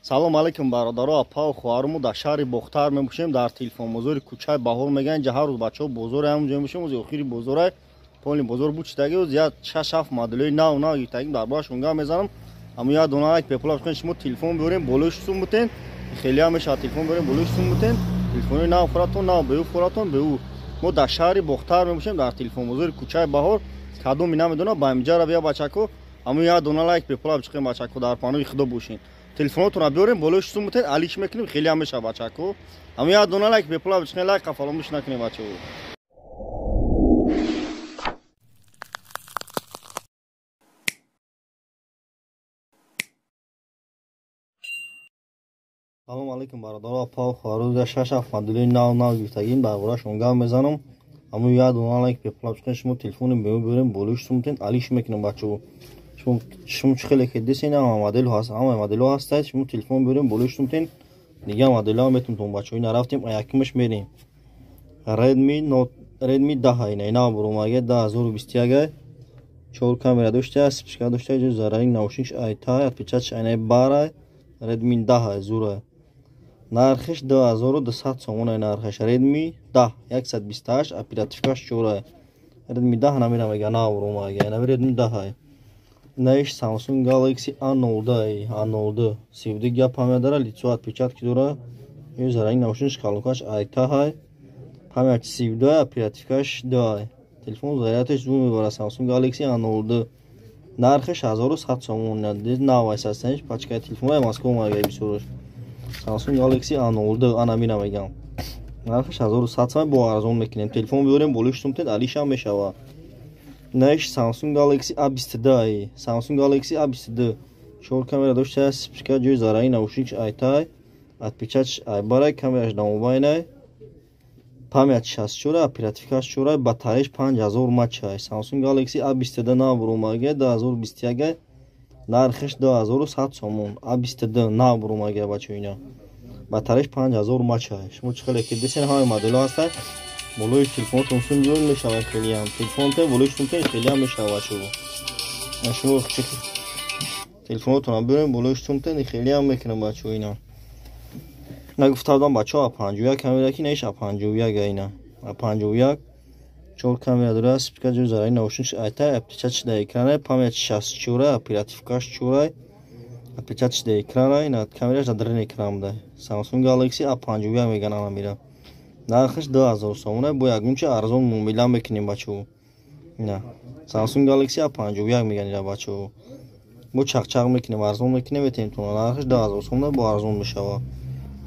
Салом алейкум бародаро, апа ва хоҳармо, дар шаҳри Бохтар мебошем, дар телефонбозори кӯчаи Баҳор мегӯянд. Ҷа ҳар рӯз бачаҳо бозор ҳамонҷо мебошем. Ози охири бозора, полни бозор буд читаги, оз я 6-7 моделои нав нав гирифтагим, дар борашон гап мезанам. Ҳамун як дона як бепула бихоҳед шумо телефон биёрем, болои сум бутен, хеле ҳам мешавад телефон биёрем, болои сум бутен, телефони нав фуратон, нав беу фуратон беу. Мо дар шаҳри Бохтар мебошем, дар телефонбозори кӯчаи Баҳор. Кадоми намедонам, ба инҷара бия бачако, ҳамун як дона лайк бепула бичиқем бачако, дар паноҳи Худо бошен. Телефонотонро биёрем, болои сум бутен, алиш мекунем, хеле ҳам мешавад бачако. Ҳамун як дона лайк бепула бичиқем, лайка фаромӯш накунем бачако. Салом алейкум бародаро, апа ва хоҳаро, дар 6-7 модели нав нав гирифтагим, дар борашон гап мезанам. Ҳамун як дона лайк бепула бичиқем, шумо телефони беу биёрем, болои сум бутен, алиш мекунем бачако. Шумо чӣ хеле ки десен, ҳама модел ҳаст, ҳама моделҳо ҳастад, шумо телефон биёрем, болои сум бутен, дигар моделҳо метавонтон бачако. Ина рафтем, якумаш мерем. Redmi Note, Redmi 10 ина, ина буромаге 10021, 4 камера дошта, спичка дошта, ҷо зараринг наушникш айта, отпечатш айнаи бара, Redmi 10 зура. Нархиш 2200 сомон ай нархиш. Redmi 10 128, оперативкаш 4. Redmi 10 намира мега нав буромаге, ина Redmi 10 ай. Наиш Samsung Galaxy A02 ай, A02 32 гап память дора, лицо отпечатки дора, ё зараринг наушникш калонкаш айта ай. Память 32, оперативкаш 2 ай. Телефон зарядаш зуд мебара Samsung Galaxy A02. Нархиш 1100 сомон, нав ай састаниш, пачкаи телефон ай Москва омада бисёраш. Samsung Galaxy A02 ана мира мегам. Нархиш 1100 сомон, бо арзон мекунем. Телефон биёрем, болои сум тед, алишам мешава. Наиш Samsung Galaxy A22 ай. Samsung Galaxy A22. 4 камера дошта, спичка, ҷои зарари наушникш айтай, отпечатш ай барай, камераш дамобайнай. Память 64, оперативкаш 4, батареяш 5000 мАч ай. Samsung Galaxy A22 нав буромаге 2021, нархиш 2100 сомон. A22 нав буромаге бачаҳо ина. Батареяш 5000 мАч ай. Шумо чӣ хеле ки десен, ҳамаи моделҳо ҳастанд. Болои телефонотон сум биёрем мешавад хеле ҳам. Телефонтон болои сумтон хеле ҳам мешавад бачаҳо. Шумо телефонотонро биёрем, болои сумтон хеле ҳам мекунем бачаҳо ина. Нагуфта будам бачаҳо, А51 камера ки наиш А51 ина. А51 4 камера дора, спичка, ҷои зарари наушникш айта, отпечатш дар экрана, память 64, оперативкаш 4, отпечатш дар экрана, ина камераш дар даруни экран буда. Samsung Galaxy A51 меган ана мира. Нархиш 2000 сомон, бо ягонча арзон муомила мекунем бачаҳо. Ина Samsung Galaxy A51 меган ина бачаҳо. Бо чақчақ мекунем, арзон мекунем, метавонем тон. Нархиш 2000 сомон, бо арзон мешавад.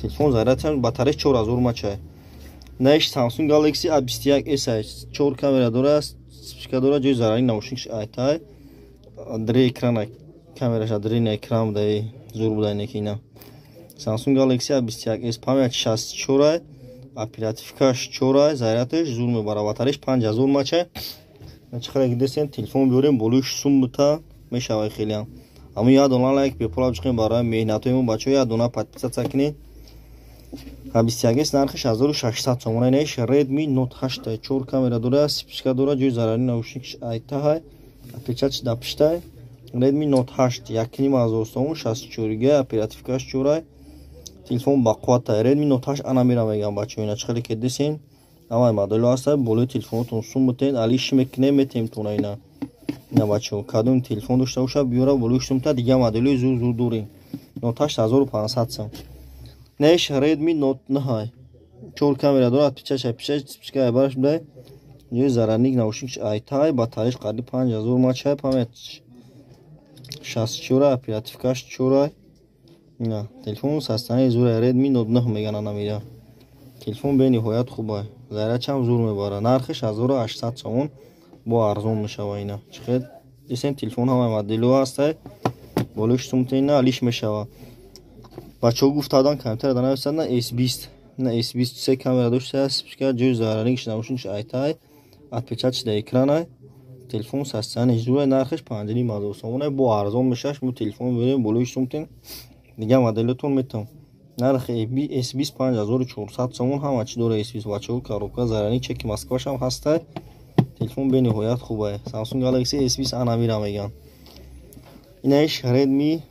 Телефон зарядшам батареяш 4000 мАч ай. Наиш Samsung Galaxy A21 S ай. 4 камера дора, спичка дора, ҷои зарари наушникш айтай. Дре экрана, камераш дре экран буда, зур буда ина ки ина. Samsung Galaxy A21 S память 64 ай, оперативкаш 4 ай, зарядаш зур мебара, батареяш 5000 мАч ай. Чӣ хеле ки десен, телефон биёрем, болои сум бута мешавад хеле ҳам. Ҳамун як дона лайк бепула бичиқем барои меҳнатҳои мо бачаҳо, як дона подписаться кунед. A21 S нархиш 1600 сомон. Наиш Redmi Note 8, 4 камера дора, спичка дора, ҷои зарари наушникш айта ай, отпечатш дар пиштай. Redmi Note 8 1500 сомон, 64 г, оперативкаш 4 ай. Телефон бақувват ай. Redmi Note 8 ана мира мегам бачаҳо, ина чӣ хеле ки десен, ҳамаи моделҳо ҳастанд, болои телефонотон сум бутен, алиш мекунем, метавонем тона ина. Ина бачаҳо, кадом телефон дошта бошад, биёра болои сум та, дигар моделҳои зур зур дорем. Note 8 1500 сом. Наиш Redmi Note 9, 4 камера дора, отпечатш, отпечатш, спичка бараш буда, ҷои зарарник наушникш айтай, батареяш қариб 5000 мАч ай, память 64, оперативкаш 4. Ина телефон састани зур Redmi Note 9 меган ана мира. Телефон бениҳоят хуб ай, зарядшам зур мебара. Нархиш 1800 сомон, бо арзон мешава ина. Чӣ хел десен, телефон ҳамаи моделҳо ҳастай, болои сумта ина алиш мешава. Бачаҳо гуфта буданд, компютер дар нависанд, на S20, на S20 се камера дошта, спичка, ҷои зарарникш наушникш айтай, отпечатш дар экран ай. Телефон састани зур ай, нархиш 5500 сомон ай, бо арзон мешавад. Шумо телефон биёрем, болои сумтен, дигар моделотон метавон. Нархи S20 5400 сомон, ҳама чӣ дора S20 бачаҳо, коробка, зарарник, чеки Москвашам ҳастай. Телефон бениҳоят хуб ай. Samsung Galaxy S20 ана мира меган. Инаиш Redmi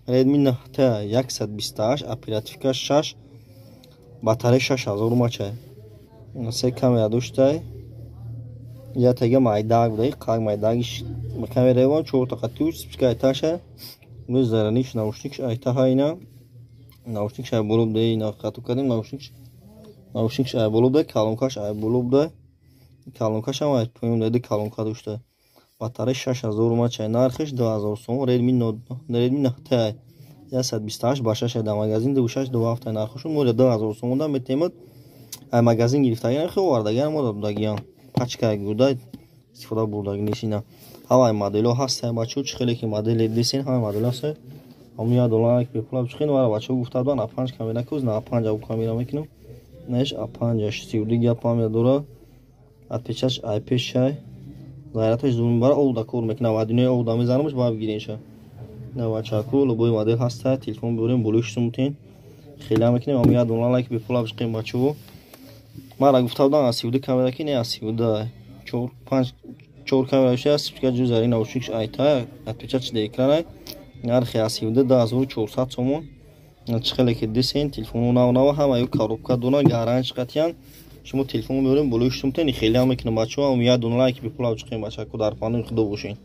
Redmi 9T 128, оперативка 6, батарея 6000 мАч. Се камера доштай. Я тега майдаг буда, қак майдагиш камера вон чорта қатиуш, вспышка айташа. Муз зараниш наушникш айтаха ина. Наушникш ай болуб да, ина қату кардем наушникш. Наушникш ай болуб да, колонкаш ай болуб да. Колонкаш ҳам ай поён да, колонка дошта. Батарея 6000 мАч, нархиш 2000 сом. Redmi Note, Redmi 9T 128 ба 6 дар магазин 26 27 нархошон, мо 2000 сом да метемад. Ай магазин гирифтагиан, хел овардагиан, мо додагиан. Пачка гуда истифода бурдаги несина. Ҳамаи моделҳо ҳастанд, бачаҳо, чӣ хеле ки модели десен, ҳамаи модел ҳастанд. Ҳамун як доллар бепула чихел вара бачаҳо гуфта буданд, А5 камера куз, на А5 абу камера мекунам. Неш А5 32 гап память дора. Отпечаток IP6. Зайраташ зум бара овда кор мекунам, ва дунёи овда мезанамш, ба бигиренша. На бачаку любой модел ҳаста, телефон биёрем, болои шумутен. Хеле мекунем, ҳамун як доллар лайк бепула бичқем, бачаҳо. Мара гуфта будам аз 32 камера ки не, аз 32 4 5 4 камера шуда, вспышка ҷузари, наушникш айта, отпечаток экрана. Нархи аз 32 2400 сомон. Чӣ хеле ки десен, телефону нав нав, ҳама ю коробка дона, гаранч қатиян. Шумо телефон меорем, болои шумтен, хеле ҳам мекунам, бачаҳо, ҳам як дона лайк бепула бичқем, бачако, дар панои худо бошен.